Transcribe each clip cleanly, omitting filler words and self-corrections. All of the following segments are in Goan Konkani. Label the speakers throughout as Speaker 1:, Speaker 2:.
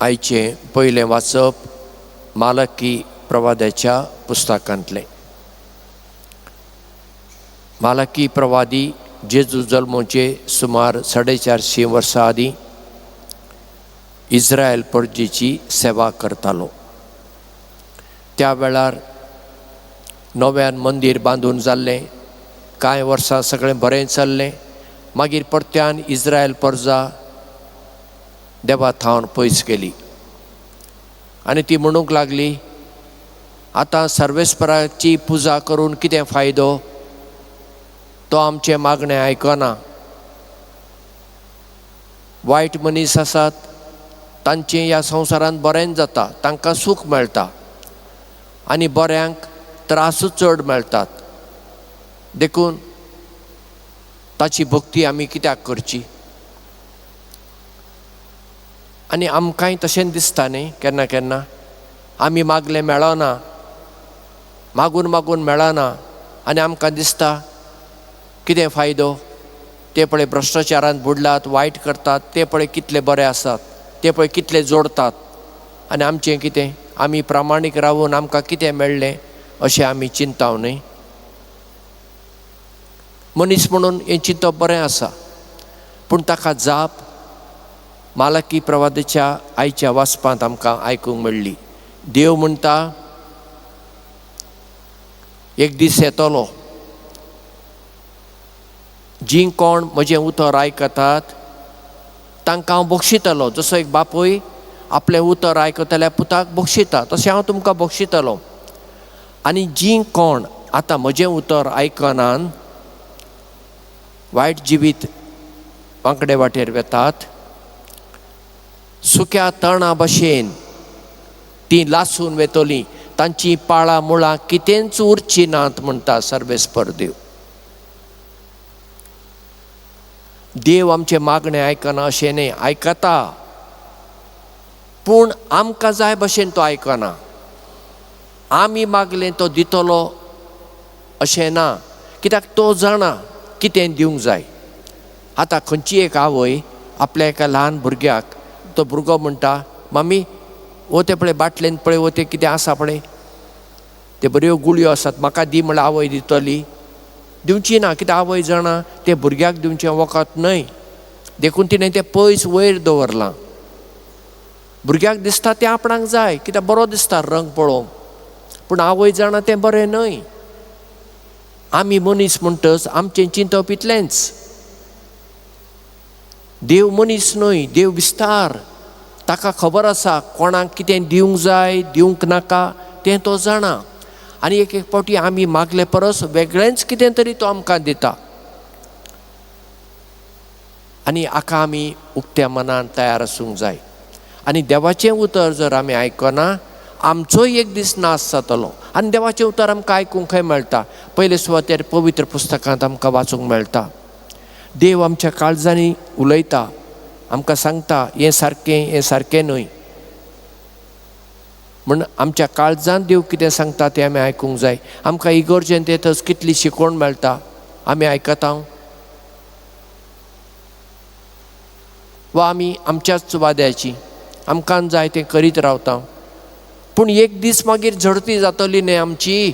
Speaker 1: आयचें पयलें वाचप मालकी प्रवाद्याच्या पुस्तकांतलें. मालकी प्रवादी जेजू जल्मोचे सुमार 450 वर्सां आदीं इस्रायल परजेची सेवा करतालो. त्या वेळार नव्यान मंदीर बांदून जाल्लें, कांय वर्सां सगळें बरें चल्लें. मागीर परत्यान इस्रायल परजा देवा थावन पयस गेली आनी ती म्हणूंक लागली, आतां सर्वेस्पराची पुजा करून कितें फायदो, तो आमचें मागणें आयकना. वायट मनीस आसात तांचें ह्या संवसारांत बरेंच जाता, तांकां सूख मेळटा आनी बऱ्यांक त्रासूच चड मेळटात, देखून ताची भक्ती आमी कित्याक करची. आनी आमकांय तशेंच दिसता न्ही, केन्ना केन्ना आमी मागलें मेळना, मागून मागून मेळना आनी आमकां दिसता कितें फायदो, ते पळय भ्रश्टाचारांत बुडलात, वायट करतात, ते पळय कितले बरे आसात, ते पळय कितले जोडतात आनी आमचें कितें, आमी प्रामाणीक रावून आमकां कितें मेळ्ळें अशें आमी चिंताव न्ही. मनीस म्हणून हें चिंतप बरें आसा, पूण ताका जाप मालकी प्रवादाच्या आयच्या वाचपांत आमकां आयकूंक मेळ्ळी. देव म्हणटा, एक दीस येतलो, जीं कोण म्हजें उतर आयकतात तांकां हांव बक्षितलो. जसो एक बापूय आपलें उतर आयकतल्या पुताक बक्षिता, तशें हांव तुमकां बक्षितलो. आनी जीं कोण आतां म्हजें उतर आयकनान, वायट जिवीत वांकडे वाटेर वेतात, सुक्या तणा भशेन तीं लासून वेतलीं, तांचीं पाळां मुळां कितेंच उरचीं नात म्हणटा सर्वेस्पर देव. देव आमचें मागणें आयकना अशें न्ही, आयकता, पूण आमकां जाय भशेन तो आयकना. आमी मागलें तो दितलो अशें ना, कित्याक तो जाणा कितें दिवंक जाय. आतां खंयची एक आवय आपल्या एका ल्हान भुरग्याक, तो भुरगो म्हणटा, मामी वो तें पळय बाटलेन पळय, वो तें कितें आसा पळय, ते बऱ्यो गुळयो आसात, म्हाका दी म्हणल्यार आवय दितली? दिवची ना, कित्याक आवय जाणा तें भुरग्याक दिवचें वखद न्हय, देखून तिणें तें पयस वयर दवरलां. भुरग्याक दिसता तें आपणाक जाय, कित्याक बरो दिसता रंग पळोवंक, पूण आवय जाणा तें बरें न्हय. आमी मनीस म्हणटच आमचें चिंतप इतलेंच. देव मनीस न्हय, देव विस्तार, ताका खबर आसा कोणाक कितें दिवंक जाय दिवंक नाका तें तो जाणा. आनी एक एक फावटी आमी मागले परस वेगळेंच कितें तरी तो आमकां दिता आनी हाका आमी उक्त्या मनान तयार आसूंक जाय. आनी देवाचें उतर जर आमी आयकना, आमचोय एक दीस नाश जातलो. आनी देवाचें उतर आमकां आयकूंक खंय मेळटा? पयले सुवातेर पवित्र पुस्तकांत आमकां वाचूंक मेळटा. देव आमच्या काळजांनी उलयता, आमकां सांगता हें सारकें, हें सारकें न्हय. म्हण आमच्या काळजांत देव कितें सांगता तें आमी आयकूंक जाय. आमकां इगर्जेंत येतच कितली शिकवण मेळटा, आमी आयकता वा आमी आमच्याच वाद्याची आमकां जाय तें करीत रावता. पूण एक दीस मागीर झडती जातली न्हय आमची,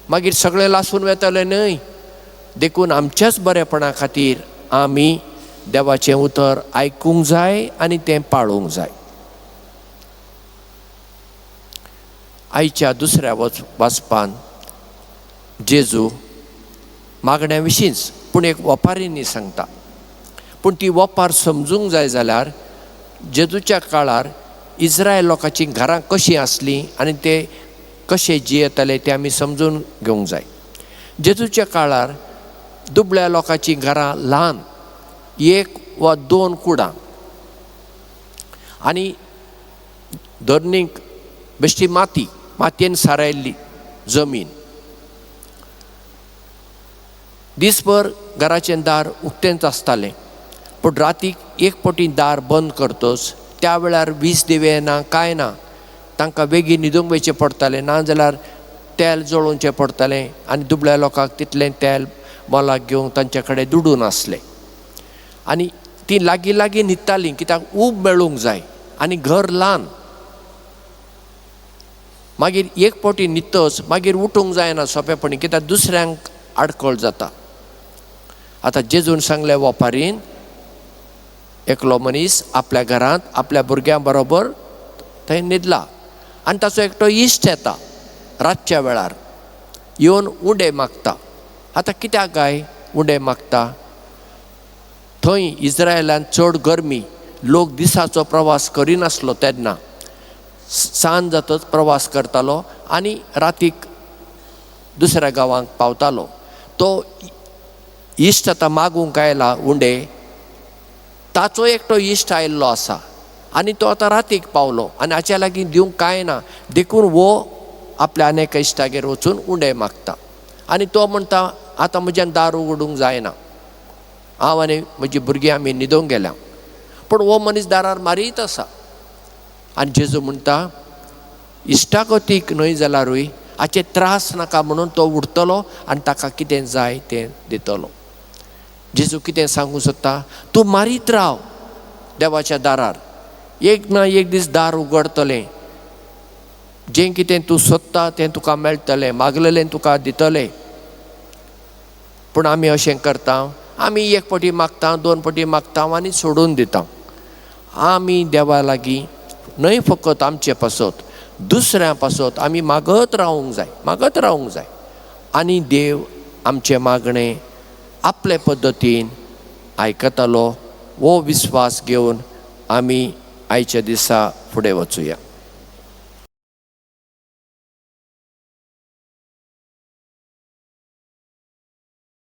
Speaker 1: मागीर सगळें लासून वेतलें न्हय. देखून आमच्याच बरेपणा खातीर आमी देवाचें उतर आयकूंक जाय आनी तें पाळूंक जाय. आयच्या दुसऱ्या वाचपान जेजू मागण्या विशींच पूण एक वपारींनी सांगता. पूण ती वपार समजूंक जाय जाल्यार जेजूच्या काळार इस्रायल लोकांचीं घरां कशीं आसलीं आनी ते कशे जियेताले तें आमी समजून घेवंक जाय. जेजूच्या काळार दुबळ्या लोकांचीं घरां ल्हान, एक वा दोन कुडां आनी धरणीक बेश्टी माती, मातयेन सारायल्ली जमीन. दीसभर घराचें दार उक्तेंच आसतालें, पूण रातीक एक फावटी दार बंद करतच त्या वेळार वीज दिवे ना कांय ना, तांकां बेगीन न्हिदूंक वयचें पडटालें, ना जाल्यार तेल जळोवचें पडटालें आनी दुबळ्या लोकांक तितलें तेल मोलाक घेवंक तांचे कडेन दुडू नासले. आनी तीं लागीं लागीं न्हिदतालीं, कित्याक ऊब मेळूंक जाय आनी घर ल्हान. मागीर एक फावटी न्हिदतच मागीर उठूंक जायना सोंपेपणी, कित्याक दुसऱ्यांक आडखळ जाता. आतां जेजून सांगले वपारीन, एकलो मनीस आपल्या घरांत आपल्या भुरग्यां बरोबर थंय न्हिदला आनी ताचो एकटो इश्ट येता रातच्या वेळार येवन उंडे मागता. आतां कित्याक काय उंडे मागता? थंय इस्रायलान चड गरमी, लोक दिसाचो प्रवास करिनासलो तेन्ना, सांज जातच प्रवास करतालो आनी रातीक दुसऱ्या गांवांक पावतालो. तो इश्ट आतां मागूंक आयला उंडे, ताचो एकटो इश्ट आयिल्लो आसा आनी तो आतां रातीक पावलो आनी हाच्या लागीं दिवंक कांय ना, देखून वो आपल्या आनी एका इश्टागेर वचून उंडे मागता. आनी तो म्हणटा आतां म्हज्यान दार उगडूंक जायना, हांव आनी म्हजी भुरगीं आमी न्हिदोंक गेल्या. पूण हो मनीस दारार मारीत आसा. आनी जेजू म्हणटा इश्टागतीक न्हय जाल्यारूय हाचे त्रास नाका म्हणून तो उठतलो आनी ताका कितें जाय तें दितलो. जेजू कितें सांगूंक सोदता? तूं मारीत राव देवाच्या दारार, एक ना एक दीस दार उगडतलें, जें कितें तूं सोदता तें तुका मेळटलें, मागलेलें तुका दितलें. पूण आमी अशें करता, आमी एक फावटी मागता, दोन फावटी मागता आनी सोडून दिता. आमी देवा लागीं न्हय फकत आमचे पासत, दुसऱ्यां पासत आमी मागत रावूंक जाय, मागत रावूंक जाय. आनी देव आमचें मागणें आपले पद्दतीन आयकतलो हो विस्वास घेवन आमी आयच्या दिसा फुडें वचुया.